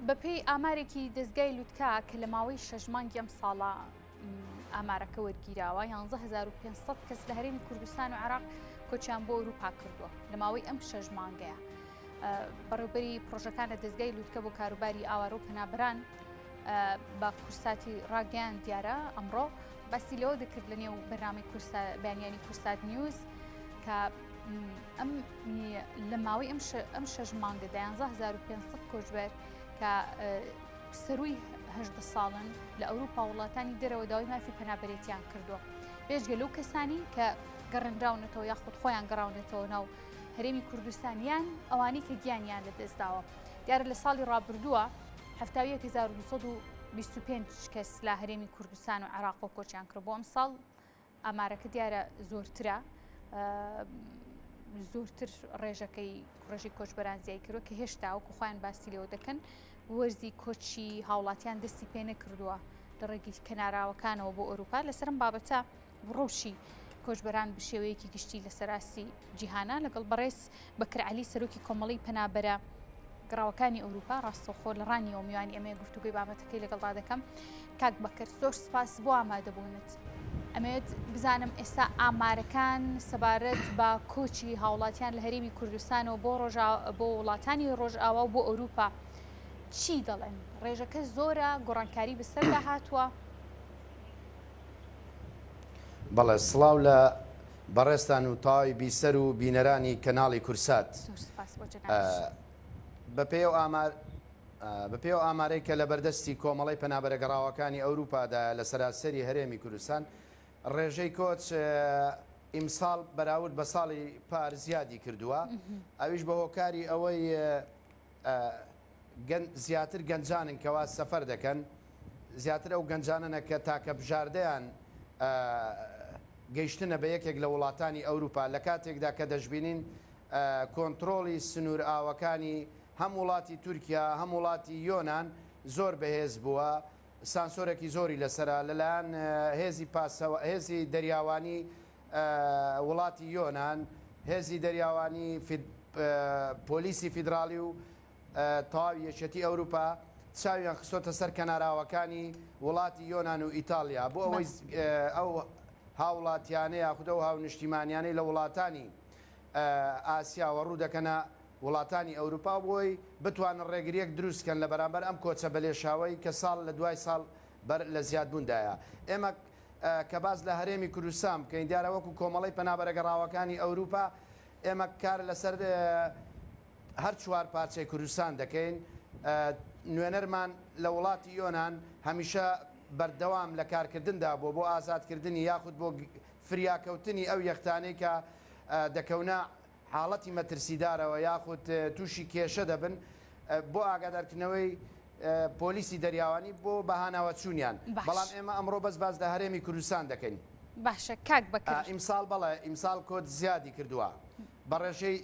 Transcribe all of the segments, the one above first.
بەپێی ئامارێکی دەزگای لوتکە کە لە ماوەی شەش مانگی ئەم ساڵە ئامارەکە وەرگیراوە 11500 کەس لە هەرێمی کوردستان و عێراق کۆچیان بۆ ئەوروپا کردووە لە ماوەی ئەم شەش مانگەیە. بەڕێوبەری پرۆژەکان لە دەزگای لوتکە بۆ کاروباری ئاوارە و پەنابەران بە کورساتی ڕاگەیان دیارە ئەمڕۆ باسی لەوە دەکرد لە نێو بەرنامەی بەیانیانی کورسات نیوز کە ئەم لە ماوەی ئەم شەش مانگە 11500 کۆچبەر کە سەرووی هەدە ساڵن لە ئەوروپا وڵاتانی دەرەوە داوای مافی پەنابەرێتیان کردووە بێجگە لەو کەسانی کە گەڕێنراونەتەوە یاخود خۆیان گەڕاونەتەوە ناو هەرێمی کوردستان یان ئەوانەی کە گیانیان لەدەستداوە دیارە لە ساڵی ڕابردووە 1925 کەس لە هەرێمی کوردستان و عێراق و کۆچیان کرد بۆ ئەم ساڵ ئامارەکە دیارە زۆرترە زۆرتر ڕێژەکەی ڕێژەی کۆچبەران زیای کردووە کە هێشتا وەکو خۆیان باسی لێوە دەکەن وەرزی کۆچی هاوڵاتیان دەستی پێ نەکردووە لە ڕێگەی کەناراوەکانەوە بۆ ئەوروپا لەسەرم بابەتە ڕەوشی کۆچبەران بشێوەیەکی گشتی لە سەراستی جیهانە لەگەڵ بەڕێز بەکر عەلی سەرۆکی کۆمەڵی پەنابەرە گەڕاوەکانی ئەوروپا ڕاستەوخۆ لە ڕانیەوە میوانی ئەمەیە گفتوگۆی بابەتەکەی لەگەڵدا دەکەم کاک بەکر زۆر سپاس بۆ ئامادەبوونت ئەمەوێت بزانم ئێستا ئامارەکان سەبارەت بە کۆچی هاوڵاتیان لە هەرێمی کوردستانەوە بۆ ڕۆژا بۆ وڵاتانی ڕۆژئاوا و بۆ ئەوروپا چی دەڵێن ڕێژەکە زۆرە گۆڕانکاری بەسەردا هاتووە؟ بەڵێ سڵاو لە بەڕێزتان و تەواوی بیسەر و بینەرانی کەناڵی کورسات. زۆر سپاس بۆ جەنابیش. بەپێی ئەو ئامار بەپێی ئەو ئامارەی کە لە بەردەستی کۆمەڵەی پەنابەرە گەڕاوەکانی ئەوروپادایە لە سەراسەری هەرێمی کوردستان، ڕێژەی کۆچ ئیمساڵ بەراورد بە ساڵی پار زیادی کردووە، ئەویش بە هۆکاری ئەوەی زیاتر گەنجانن کەوا سەفەر دەکەن، زیاتر ئەو گەنجانەنە کە تاکە بژاردەیان گەیشتنە بە یەکێک لە وڵاتانی ئەوروپا، لە کاتێکدا کە دەشبینین کۆنترۆڵی سنوور ئاوەکانی هەم وڵاتی تورکیا هەم وڵاتی یۆنان زۆر بەهێز بووە، سانسۆرێکی زۆری لەسەرە لەلایەن هێزی پاسەوە هێزی دەریاوانی وڵاتی یۆنان، هێزی دەریاوانی پۆلیسی فیدراڵی و تەواوی یەکێتی ئەوروپا چاویان خستۆتە سەر کەناراوەکانی وڵاتی یۆنان و ئیتاڵیا بۆ ئەوەی ئەو هاوڵاتیانە یاخود ئەو هاونیشتیمانیانەی لە وڵاتانی ئاسیاوە ڕوو دەکەنە وڵاتانی ئەوروپا بۆی بتوانن ڕێگریەک دروست کەن لە بەرامبەر ئەم کۆچە بەلێشاوەی کە ساڵ لە دوای ساڵ بەر لە زیادبووندایە. ئێمە کە باس لە هەرێمی کوردستان بکەین دیارە وەکو کۆمەڵەی پەنابەرە گەڕاوەکانی ئەوروپا ئێمە کار لەسەر هەر چوار پارچەی کوردستان دەکەین نوێنەرمان لە وڵاتی یۆنان هەمیشە بەردەوام لە کارکردندا بووە بۆ ئازادکردنی یاخود بۆ فریاکەوتنی ئەو یەختانەی کە دەکەونە حاڵەتی مەترسیدارەوە یاخود تووشی کێشە دەبن بۆ ئاگادارکردنەوەی پۆلیسی دەریاوانی بۆ بەهاناوەچوونیان بەڵام ئێمە ئەمڕۆ بەس باس لە هەرێمی کوردستان دەکەین. باشە کاک بەکر. ئیمساڵ بەڵێ ئیمساڵ کۆچ زیادی کردووە بە ڕێژەی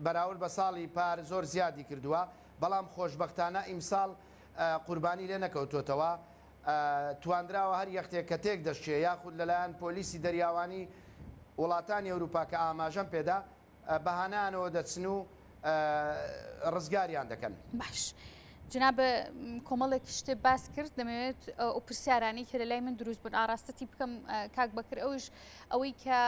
بەراورد بە ساڵی پار زۆر زیادی کردووە بەڵام خۆشبەختانە ئیمساڵ قوربانی لێ نەکەوتۆتەوە تواندراوە هەر یەختێک کە تێک دەشکێ یاخود لەلایەن پۆلیسی دەریاوانی وڵاتانی ئەوروپا کە ئاماژەم پێدا بەهانایانەوە دەچن و ڕزگاریان دەکەن. باش جناب کۆمەڵێک شتێ باس کرد دەمەوێت ئەو پرسیارانەی کە لە لای من دروست بوون ئاراستەتی بکەم کاک بەکر ئەوش ئەوەی کە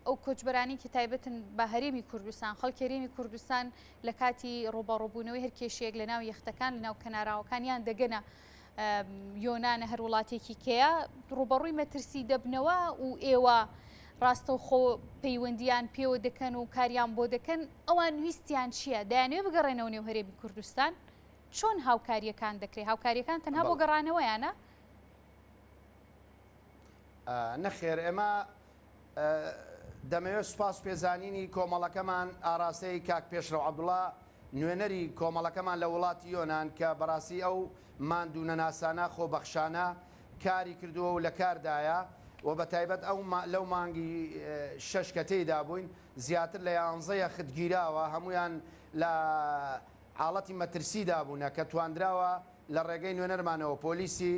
ئەو کۆچبەرانی کە تایبەتن بە هەرێمی کوردستان خەڵکی هەرێمی کوردستان لە کاتی ڕوبەڕوبوونەوەی هەر کێشەیەک لە ناو یەختەکان لە ناو کەناراوەکان یان دەگەنە یۆنانە هەر وڵاتێکی کەیە ڕوبەڕووی مەترسی دەبنەوە و ئێوە ڕاستەوخۆ پەیوەندیان پێوە دەکەن و کاریان بۆ دەکەن ئەوان ویستیان چییە دەیانەوێ بگەڕێنەوە نێو هەرێمی کوردستان چۆن هاوکاریەکان دەکرێت هاوکاریەکان تەنها بۆ گەڕانەوەیانە؟ نەخێر ئێمە دەمەوێت سوپاس پێزانینی کۆمەڵەکەمان ئاراستەی کاک پێشڕەو عەبدوڵا نوێنەری کۆمەڵەکەمان لە وڵاتی یۆنان کە بەڕاستی ئەو ماندوونەناسانە خۆبەخشانە کاری کردووە و لە کاردایە و بە تایبەت ئەو لەو مانگی شەش کە تێیدا بووین زیاتر لە یانزە یەخت گیراوە هەموویان لە حاڵەتی مەترسیدا بوونە کە تواندراوە لە ڕێگەی نوێنەرمانەوە پۆلیسی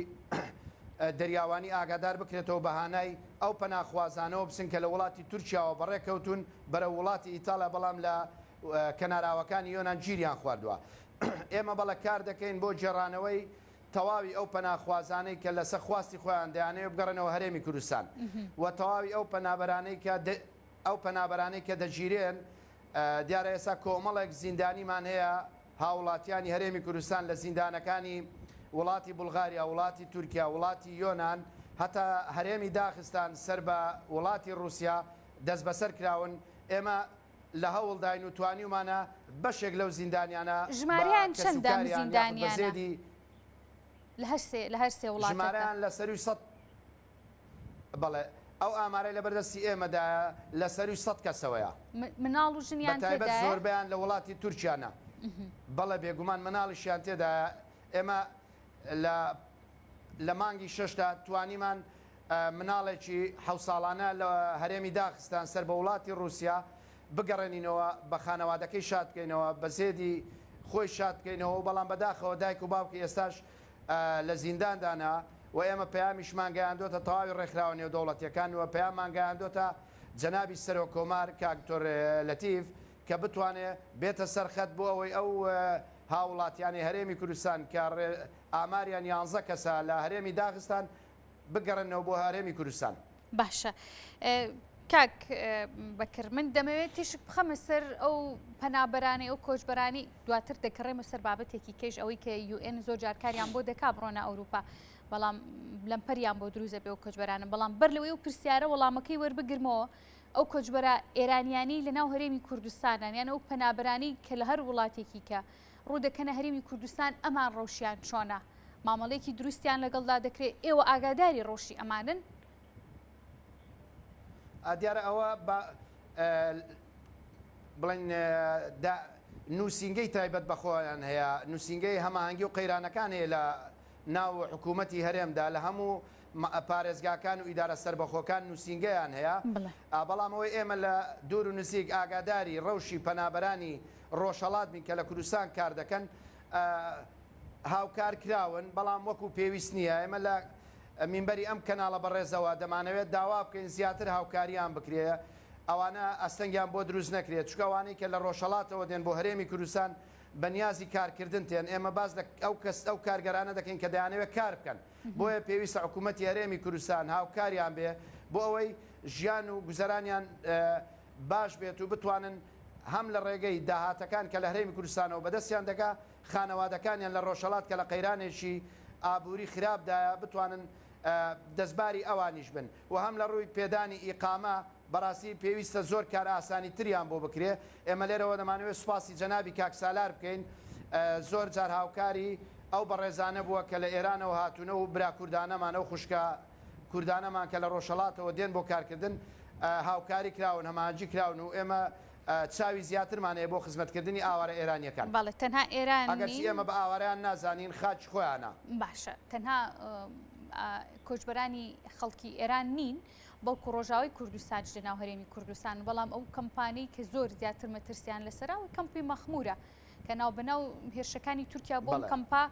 دەریاوانی ئاگادار بکرێتەوە بە هانای ئەو پەناخوازانەوە بچن کە لە وڵاتی تورکیاوە بەڕێکەوتوون بەرەو وڵاتی ئیتاڵیا بەڵام لە کەناراوەکانی یۆنان گیریان خواردووە. ئێمە بەڵێ کار دەکەین بۆ گێڕانەوەی تەواوی ئەو پەناخوازانەی کە لەسەر خواستی خۆیان دەیانەوێت بگەڕێنەوە هەرێمی کوردستان و تەواوی ئەو پەنابەرانەی کە ئەو پەنابەرانەی کە دەگیرێن، دیارە ئێستا کۆمەڵێک زیندانیمان هەیە هاوڵاتیانی هەرێمی کوردستان لە زیندانەکانی وڵاتی بوڵغاریا، وڵاتی تورکیا، وڵاتی یۆنان، هەتا هەرێمی داغستان سەر بە وڵاتی ڕووسیا دەستبەسەر کراون، ئێمە لە هەوڵداین و توانیومانە بەشێک لەو زیندانیانە بە ژمارەیان چەندە ئەم کەسوکاریان یاخود بە زیندانیانە زێدی لە هەر سێ وڵاتەکە؟ ژمارەیان لە سەرووی سەد بەڵێ ئەو ئامارەی لەبەردەستی ئێمەدایە لە سەرووی سەد کەسەوەیە. مناڵ و ژنیان بەتایبەت تێدایە؟ زۆربەیان لە وڵاتی تورکیانە. بەڵێ بێگومان مناڵیشیان تێدایە. ئێمە لە لە مانگی شەشدا توانیمان مناڵێکی حەوت ساڵانە لە هەرێمی داغستان سەر بە وڵاتی ڕووسیا بگەڕێنینەوە بە خانەوادەکەی شاد بکەینەوە، بە زێدی خۆی شاد بکەینەوە، بەڵام بەداخەوە دایک و باوکی ئێستاش لە زینداندانە و ئێمە پەیامیشمان گەیاندۆتە تەواوی ڕێکخراوە نێودەوڵەتییەکان و پەیاممان گەیاندۆتە جەنابی سەرۆک کۆمار کاک دکتۆر لەتیف کە بتوانێ بێتە سەر خەت بۆ ئەوەی ئەو هاووڵاتیانەی هەرێمی کوردستان کە ئاماریان یانزە کەسە لە هەرێمی داغستان بگەڕێنەوە بۆ هەرێمی کوردستان. باشە کاک بەکر من دەمەوێت تیشک بخەمە سەر ئەو پەنابەرانەی ئەو کۆچبەرانی دواتر دەکڕێمە سەر بابەتێکی کەش ئەوەی کە یوئێن زۆر جارکاریان بۆ دەکا بڕۆنە ئەوروپا بەڵام لەمپەریان بۆ دروزە بێ و کۆچبەرانە بەڵام بەر لەوەی و پرسیارە وەڵامەکەی وەربگرمەوە ئەو کۆچبەرە ئێرانیانی لە ناو هەرێمی کوردستانن یان ئەو پەنابەرانی کە لە هەر وڵاتێکی کە ڕوودەکەنە هەرێمی کوردستان ئەمان ڕەوشیان چۆنە؟ مامەڵەیەکی دروستیان لەگەڵدا دەکرێت ئێوە ئاگاداری ڕەوشی ئەمانن؟ دیارە ئەوە بە بڵێن نووسینگەی تایبەت بە خۆیان هەیە، نووسینگەی هەماهەنگی و قەیرانەکان هەیە لە ناو حکوومەتی هەرێمدا لە هەموو پارێزگاکان و ئیدارە سەربەخۆکان نووسینگەیان هەیە، بەڵام ئەوەی ئێمە لە دوور و نزیک ئاگاداری ڕەوشی پەنابەرانی ڕۆژهەڵات بین کە لە کوردستان کار دەکەن هاوکار کراون، بەڵام وەکو پێویست نییە، ئێمە لە مینبەری ئەم کەناڵە بەڕێزەوە دەمانەوێت داوا بکەین زیاتر هاوکاریان بکرێ، ئەوانە ئەستەنگیان بۆ دروست نەکرێت، چونکە ئەوانەی کە لە ڕۆژهەڵاتەوە دێن بۆ هەرێمی کوردستان بە نیازی کارکردن تێن، ئێمە باس لە ئەو کەس ئەو کارگەرانە دەکەین کە دەیانەوێت کار بکەن، بۆیە پێویستە حکوومەتی هەرێمی کوردستان هاوکاریان بێ بۆ ئەوەی ژیان و گوزەرانیان باش بێت و بتوانن هەم لە ڕێگەی داهاتەکان کە لە هەرێمی کوردستانەوە بەدەستیان دەگا، خانەوادەکانیان لە ڕۆژهەڵات کە لە قەیرانێکی ئابووری خراپدایە بتوانن دەستباری ئەوانیش بن و هەم لە ڕووی پێدانی ئیقامە بەڕاستی پێویستە زۆر کارئاسانی تریان بۆ بکرێ. ئێمە لێرەوە دەمانەوێت سوپاسی جەنابی کاک سالار بکەین زۆر جار هاوکاری ئەو بەڕێزانە بووە کە لە ئێرانەوە هاتوونە و برا کوردانەمان ئەو خوشکە کوردانەمان کە لە ڕۆژهەڵاتەوە دێن بۆ کارکردن هاوکاری کراون هەماهەنگی کراون و ئێمە چاوی زیاترمان هەیە بۆ خزمەتکردنی ئاوارە ئێرانییەکان. بەڵێ تەنها ئێران ئەگەرچی نین. ئێمە بە ئاوارەیان نازانین خاکی خۆیانە. باشە تەنها کۆچبەرانی خەڵکی ئێران نین بەڵکو ڕۆژاوای کوردستانیش لە ناو هەرێمی کوردستان بەڵام ئەو کەمپانەی کە زۆر زیاتر مەترسیان لەسەرە ئەو کەمپی مەخمورە کە ناوبەناو هێرشەکانی تورکیا بۆ ئەم بەڵێ. کەمپە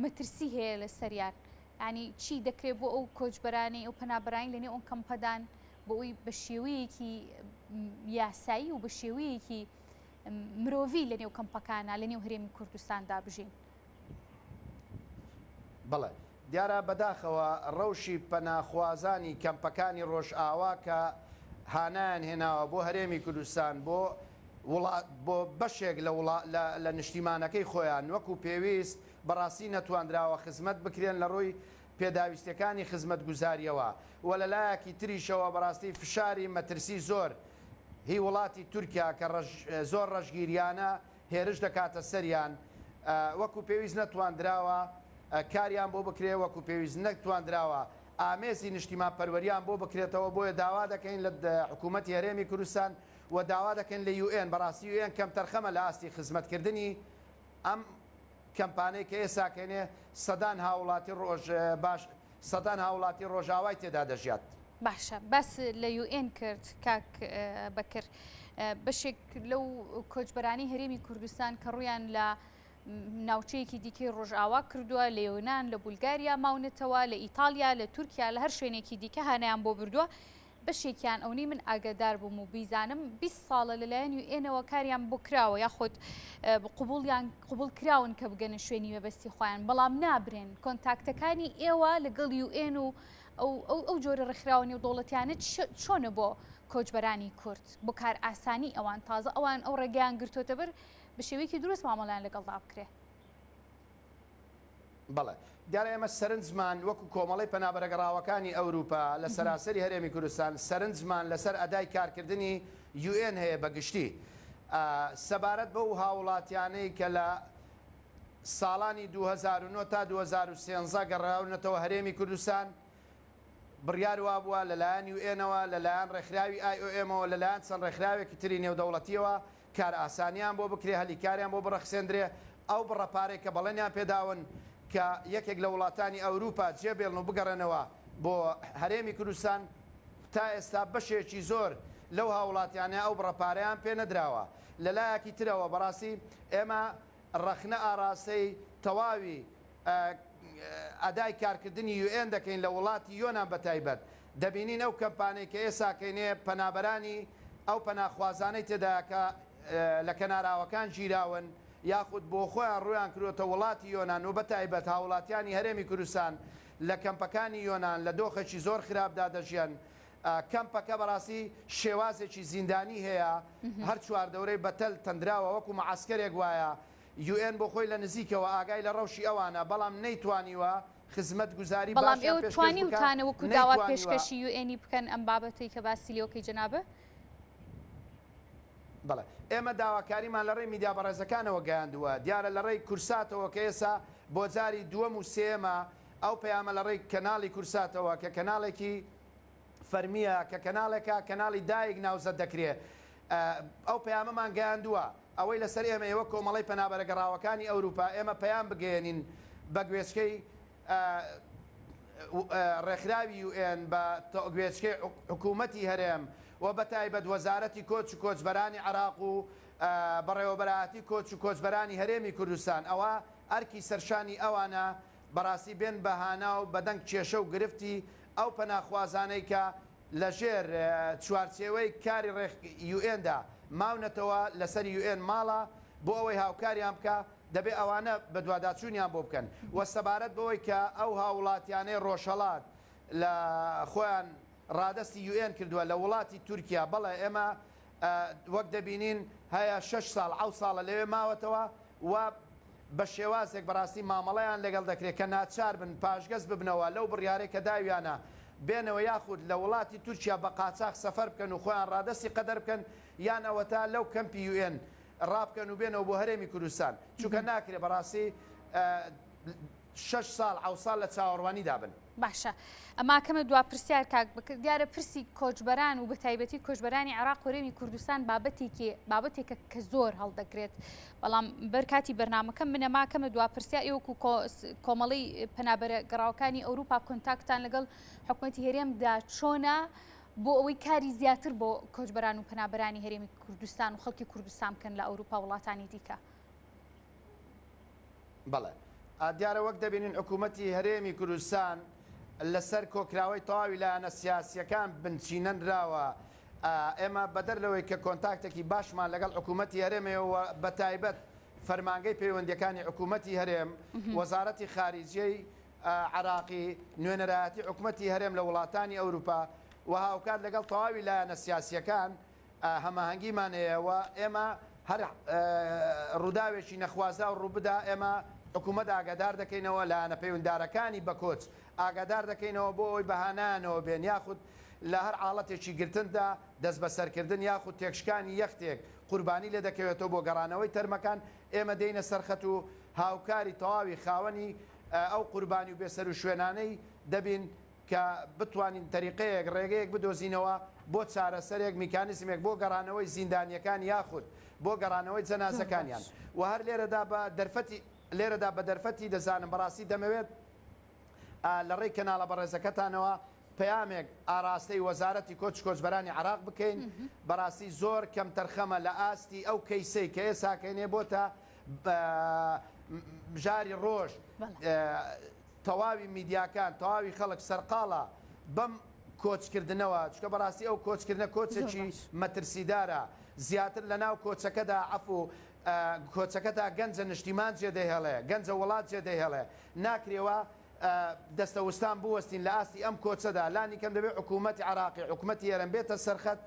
مەترسی هەیە لەسەریان یانی چی دەکرێت بۆ ئەو کۆچبەرانەی ئەو پەنابەرانی لەنێو ئەم کەمپەدان بۆ ئەوی بە شێوەیەکی یاسایی و بە شێوەیەکی مرۆڤی لە نێو کەمپەکانە لە نێو هەرێمی کوردستاندا بژین. بەڵێ دیارە بەداخەوە ڕەوشی پەناخوازانی کەمپەکانی ڕۆژئاوا کە هانایان هێناوە بۆ هەرێمی کوردستان بۆ وڵات بۆ بەشێک لە وڵا لە نیشتیمانەکەی خۆیان وەکو پێویست بەڕاستی نەتواندراوە خزمەت بکرێن لە ڕووی پێداویستیەکانی خزمەتگوزاریەوە و لە لایەکی تریشەوە بەڕاستی فشاری مەترسی زۆر هی وڵاتی تورکیا کە زۆر ڕەشگیریانە هێرش دەکاتە سەریان وەکو پێویست نەتواندراوە کاریان بۆ بکرێ وەکو پێویست نەتواندراوە ئامێزی نیشتیمانپەروەریان بۆ بکرێتەوە بۆیە داوا دەکەین لە حکوومەتی هەرێمی کوردستان و داوا دەکەین لە یوئێن بەڕاستی یوئێن کەمتەرخەمە لە ئاستی خزمەتکردنی ئەم کەمپانەی کە ئێساکەینێ سەدان هاوڵاتی ڕۆژ باش سەدان هاوڵاتی ڕۆژاوای تێدا دەژیات. باشە باس لە یو ئێن کرد کاک بەکر بەشێک لەو کۆچبەرانی هەرێمی کوردستان کە ڕوویان لە ناوچەیەکی دیکەی ڕۆژئاوا کردووە لە یۆناان لە بولگاریا ماونەتەوە لە ئیتالیا لە تورکیا لە هەر شوێنێکی دیکە هانیان بۆ بردووە. بەشێکیان ئەونەی من ئاگادار بووم و بیزانم 20 ساڵە لەلایەن یوئێنەوە کاریان بۆ کراوە یاخود قبوڵیان قبوڵ کراون کە بگەنە شوێنی مەبەستی خۆیان بەڵام نابرێن کۆنتاکتەکانی ئێوە لەگەڵ یوئێن و ئەو ئەو جۆرە ڕێکخراوە نێودەوڵەتیانە چۆنە بۆ کۆچبەرانی کورد بۆ کار ئاسانی ئەوان تازە ئەوان ئەو ڕێگەیان گرتوتە بەر بە شێوەیەکی دروست مامەڵیان لەگەڵدا بکرێ. بەڵێ دیارە ئێمە سەرنجمان وەکو کۆمەڵەی پەنابەرە گەڕاوەکانی ئەوروپا لە سەراسەری هەرێمی کوردستان سەرنجمان لەسەر ئەدای کارکردنی یوئێن هەیە بە گشتی سەبارەت بەو هاوڵاتیانەی کە لە ساڵانی 2009 تا 2013 گەڕاونەتەوە هەرێمی کوردستان بڕیار وابووە لەلایەن یوئێنەوە لەلایەن ڕێکخراوی ئای ئۆ ئێمەوە لەلایەن چەند ڕێکخراوێکی تری نێودەوڵەتیەوە کارئاسانیان بۆ بکرێ، هەلی کاریان بۆ بڕەخسێندرێ، ئەو بڕە پارەی کە بەڵێنیان پێداون کە یەکێک لە وڵاتانی ئەوروپا جێبێڵن و بگەڕێنەوە بۆ هەرێمی کوردستان، تا ئێستا بەشێکی زۆر لەو هاووڵاتیانە ئەو بڕە پارەیان پێنەدراوە. لەلایەکی ترەوە بەڕاستی ئێمە ڕەخنە ئاڕاستەی تەواوی ئەدای کارکردنی یوئێن دەکەین لە وڵاتی یۆنان بەتایبەت دەبینین ئەو کەمپانەی کە ئێساکەینێ پەنابەرانی ئەو پەناخوازانەی تێدایە کە لە کەناراوەکان گیراون یاخود بۆ خۆیان ڕوویان کردۆتە وڵاتی یۆنان و بەتایبەت هاوڵاتیانی هەرێمی کوردستان لە کەمپەکانی یۆنان لە دۆخێکی زۆر خراپدا دەژیەن کەمپەکە بەڕاستی شێوازێکی زیندانی هەیە هەر چواردەورەی بە تەل تەندراوە وەکو مەعەسکەرێک وایە یوئێن بۆ خۆی لە نزیکەوە ئاگای لە ڕەوشی ئەوانە، بەڵام نەیتوانیوە خزمەتگوزاری بەڵام باشیان ئێوە پێشکێش بکا، توانیوتانە وەکو داوا نەیتوانیوە. پێشکەشی یوئێنی بکەن ئەم بابەتەی کە باسی لێوەکەی جەنابت؟ بەڵێ ئێمە داواکاریمان لە ڕێی میدیا بەڕێزەکانەوە گەیاندووە، دیارە لە ڕێی کورساتەوە کە ئێسا بۆ جاری دووەم و سێیەمە ئەو پەیامە لە ڕێی کەناڵی کورساتەوە کە کەناڵێکی فەرمییە کە کەناڵێکە کەناڵی دایک ناوزەد دەکرێ ئەو پەیامەمان گەیاندووە، ئەوەی لەسەر ئێمەیە وەک کۆمەڵەی پەنابەرە گەڕاوەکانی ئەوروپا ئێمە پەیام بگەیەنین بە گوێچکەی ڕێکخراوی یوئێن بە گوێچکەی حکوومەتی هەرێم و بە تایبەت وەزارەتی کۆچ و کۆچبەرانی عێراق و بەڕێوەبەرایەتی کۆچ و کۆچبەرانی هەرێمی کوردستان ئەوە ئەرکی سەرشانی ئەوانە بەڕاستی بێن بە هانا و بەدەنگ کێشە و گرفتی ئەو پەناخوازانەی کە لە ژێر چوارچێوەی کاری ڕێک یوئێندا ماونەتەوە لەسەر یوئێن ماڵە بۆ ئەوەی هاوکاریان بکا دەبێ ئەوانە بەدواداچوونیان بۆ بکەن و سەبارەت بەوەی کە ئەو هاووڵاتیانەی ڕۆژهەڵات لە خۆیان ڕادەستی یوئێن کردووە لە وڵاتی تورکیا بەڵێ ئێمە وەک دەبینین هەیە شەش ساڵ عەو ساڵە لەوێ ماوەتەوە و بە شێوازێک بەڕاستی مامەڵەیان لەگەڵ دەکرێت کە ناچار بن پاشگەز ببنەوە لەو بڕیارەی کە داویانە بێنەوە یاخود لە وڵاتی تورکیا بە قاچاخ سەفەر بکەن و خۆیان ڕادەستی قەدەر بکەن یان ئەوەتا لەو کەمپی یوئێن ڕابکەن و بێنەوە بۆ هەرێمی کوردستان چونکە ناکرێت بەڕاستی شەش ساڵ عەوساڵ لە چاوەڕوانیدا بن. باشە ئەما کەمە دوا پرسیار کاک بکر دیارە پرسی کۆچبەران و بەتایبەتی کۆچبەرانی عێراق و هەرێمی کوردستان بابەتێکی بابەتێکە کە زۆر هەڵدەگرێت بەڵام بەر کاتی بەرنامەکەم منەما کەمە دوا پرسیار ئێوەکو کۆمەڵی پەنابەرە گەڕاوەکانی ئەوروپا کۆنتاکتان لەگەڵ حکومەتی هەرێمدا چۆنە بۆ ئەوەی کاری زیاتر بۆ کۆچبەران و پەنابەرانی هەرێمی کوردستان و خەڵکی کوردستان بکەن لە ئەوروپا وڵاتانی دیکە. بەڵێ. دیارە وەک دەبینین حکوومەتی هەرێمی کوردستان لەسەر کۆکراوەی تەواوی لایەنە سیاسییەکان بنچینەنراوە. ئێمە بەدەر لەوەی کە کۆنتاکتێکی باشمان لەگەڵ حکوومەتی هەرێم هەیە و بەتایبەت فەرمانگەی پەیوەندییەکانی حکوومەتی هەرێم، وەزارەتی خاریجیەی عێراقی، نوێنەرایەتی حکومەتی هەرێم لە وڵاتانی ئەوروپا و هاوکات لەگەڵ تەواوی لایەنە سیاسییەکان، هەماهەنگیمان هەیە و ئێمە هەر ڕووداوێکی نەخوازراو ڕووبدا ئێمە حکوومەت ئاگادار دەکەینەوە، لایەنە پەیوەنددارەکانی بە کۆچ ئاگادار دەکەینەوە بۆ ئەوەی بە هانایانەوە بێن یاخود لە هەر حاڵەتێکی گرتندا دەستبەسەرکردن یاخود تێکشکانی یەختێک قوربانی لێ دەکەوێتەوە بۆ گەڕانەوەی تەرمەکان ئێمە دێینە سەر خەت و هاوکاری تەواوی خاوەنی ئەو قوربانی و بێسەروشوێنانەی دەبین. کە بتوانین تەریقەیەک، ڕێگەیەک بدۆزینەوە بۆ چارەسەرێک، میکانیزمێک بۆ گەڕانەوەی زیندانییەکان یاخود بۆ گەڕانەوەی جەنازەکانیان. و هەر لێرەدا بە دەرفەتی لێرەدا بە دەرفەتی دەزانم بەڕاستی دەمەوێت لە ڕێی کەناڵە بەڕێزەکەتانەوە پەیامێک ئاراستەی وەزارەتی کۆچ کۆچبەرانی عێراق بکەین بەڕاستی زۆر کەمتەرخەمە لە ئاستی ئەو کەیسەی کە ئێساکەینێ بۆتە مژاری ڕۆژ تەواوی میدیاکان، تەواوی خەڵک سەرقاڵە بەم کۆچکردنەوە، چونکە بەڕاستی ئەو کۆچکردنە کۆچێکی مەترسیدارە، زیاتر لەناو کۆچەکەدا عەفو کۆچەکەدا گەنجە نشتیمان جێدەهێڵێ، گەنجە وڵات جێدەهێڵێ، ناکرێ وا دەستەوستان بوەستین لە ئاستی ئەم کۆچەدا، لانی کەم دەبێت حکوومەتی عێراقی، حکوومەتی هەرێم بێتە سەرخەت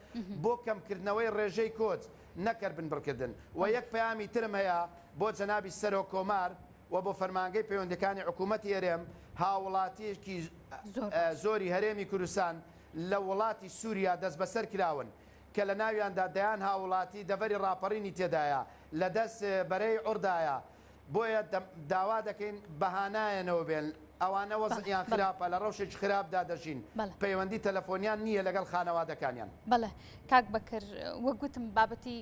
بۆ کەمکردنەوەی ڕێژەی کۆچ، نەک هەر بنبڕکردن. وە یەک پەیامی ترم هەیە بۆ جەنابی سەرۆک کۆمار و بۆ فەرمانگەی پەیوەندیەکانی حکوومەتی هەرێم، هاووڵاتیەکی زۆری هەرێمی کوردستان لە وڵاتی سووریا دەستبەسەر کراون کە لە ناویاندا دەیان هاووڵاتی دەڤەری ڕاپەڕینی تێدایە لە دەست بەرەی عوڕدایە، بۆیە داوا دەکەین بەهانایەنەوە بێن، ئەوانە وەزعیان خراپە، لە ڕەوشێکی خراپدا دەژین، پەیوەندی تەلەفۆنیان نییە لەگەڵ خانەوادەکانیان. بەڵێ کاک بەکر، وەک گوتم بابەتی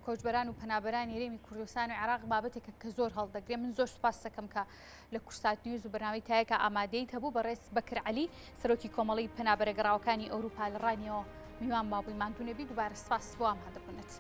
کۆچبەران و پەنابەرانی هەرێمی کوردستان و عێراق بابەتێکە کە زۆر هەڵدەگرێ، من زۆر سوپاس دەکەم کە لە کوردسات نیوز و بەرنامەی تایەکە ئامادەیت هەبوو. بەڕێز بەکر عەلی سەرۆکی کۆمەڵەی پەنابەرە گەڕاوەکانی ئەوروپا لە ڕانیەوە میوان مابووی، ماندوو نەبی، دووبارە سوپاس بۆ ئامادەبوونت.